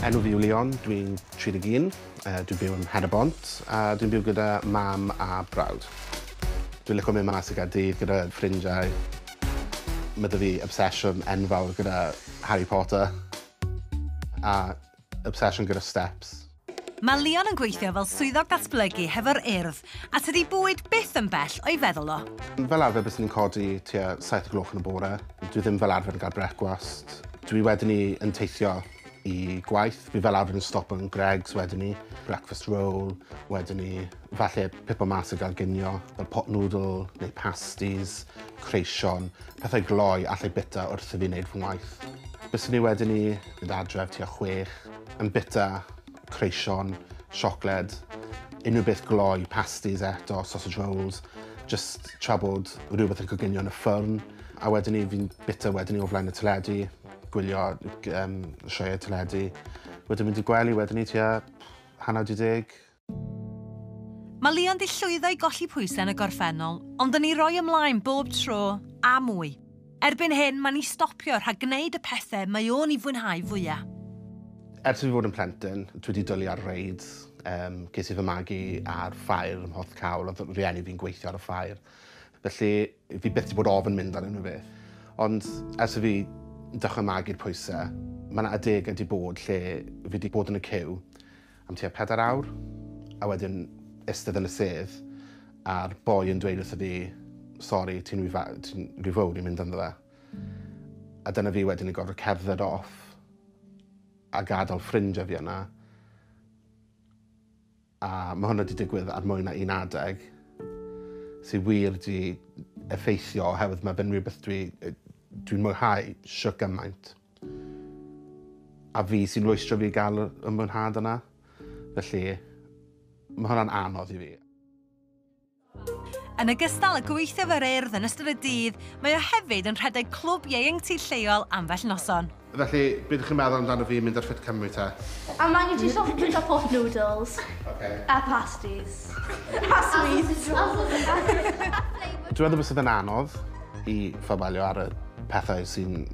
Enw fi yw Leon, dwi'n 31, dwi'n byw ym Mhen-y-bont a dwi'n byw gyda mam a brawd. Dwi'n lico mynd mas i Gaerdydd gyda ffrindiau. Ma' 'da fi obsesiwn enfawr gyda Harry Potter a obsesiwn gyda Steps. Mae Leon yn gweithio fel swyddog datblygu hefo'r Urdd a tydi bwyd byth yn bell o'i feddwl o. Fel arfer byswn i'n codi tua 7 o'r gloch yn y bore. Dwi ddim fel arfer yn cael brecwast. Dwi wedyn 'ny yn teithio i gwaith. Fi fel arfer yn stopo yn Greggs wedyn 'ny. Breakfast roll, wedyn 'ny falle pipo mas i gael ginio, fel pot noodle neu pasties, creision, pethau gloi allai bita wrth i fi wneud fy ngwaith. Byswn i wedyn 'ny mynd adref tua 6, yn bita creision, siocled, unrhyw beth gloi, pasties eto, sausage rolls, just tra bod rhywbeth yn coginio yn y ffwrn. A wedyn 'ny fi'n bita wedyn 'ny o flaen y teledu, gwylio sioeau teledu. Wedyn mynd i gwely wedyn 'ny tua 10:30. Mae Leon 'di llwyddo i golli pwysau yn y gorffennol, ond yn ei roi ymlaen bob tro a mwy. Erbyn hyn, mae'n ei stopio rhag gwneud y pethau mae o'n ei fwynhau fwyaf. Ers i fi fod yn plentyn, dwi wedi dwlu ar reids. Ges i fy magu ar ffair ym Mhorthcawl, oedd rhieni fi'n gweithio ar y ffair. Felly, fi byth wedi bod ofn mynd ar unrhyw beth. Ond ers i fi dechrau magu'r pwysau, mae yna adegau wedi bod lle fi wedi bod yn y ciw am tua 4 awr, a wedyn eistedd yn y sedd, a'r boi yn dweud wrtho fi, "Sori, ti'n rhy fawr i mynd ynddo fe." A dyna fi wedyn yn gorfod cerdded off a gadael ffrindiau fi yna. A mae hwnna wedi digwydd ar mwy na un adeg, sydd wir wedi effeithio oherwydd mae fe'n rhywbeth dwi'n mwynhau shwt gymaint. A fi sy'n rwystro fi gael y mwynhad yna. Felly, mae hwnna'n anodd i fi. Yn ogystal â gweithio efo'r Urdd yn ystod y dydd, mae o hefyd yn rhedeg clwb ieuenctid lleol ambell noson. Felly, beth ydych chi'n meddwl amdano fi mynd ar Ffit Cymru te? A mae'n i ti stop bwyta pot noodles. Okay. A pasties. A sweets. Dwi'n meddwl byse fe'n anodd i ffarwelio ar y pethau sy'n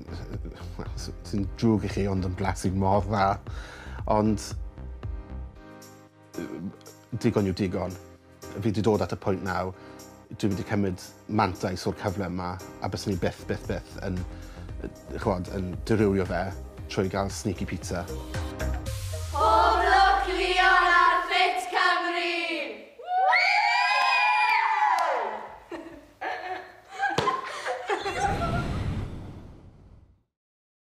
drwg i chi ond yn blasu mor dda. Ond digon yw digon. Fi wedi dod at y pwynt nawr, dwi'n mynd i cymryd mantais o'r cyfle yma a byswn i byth, byth, byth yn, chwod, yn dirywio fe trwy gael sneaky pizza.